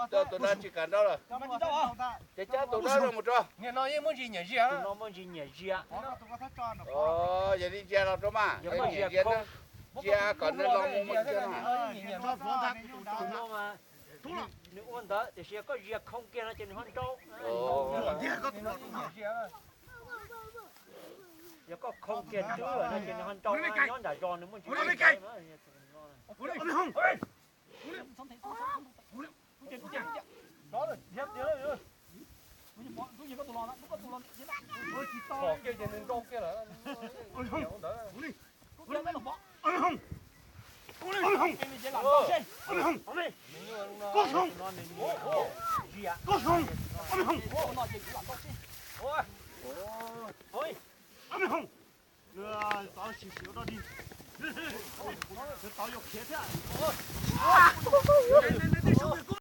Tus no tsis kam nrau lawm. Ces cab tus no mus rau. Tus no muaj ntsis nyiam zias. Yog li ntsia los rau mas, nyiam zias, ntsia kom nws los mus mus ntsia no. Nws ua ntawd tiam sis yog koj zias khoo kiag no ces nws ho nrau. Yog koj khoo kiag twb no ces nws ho nrau, nyob nram zos nws muaj ntsis. Tau sim sim ua dog dig. Tau yuav khiav thiab. Tej sub kuv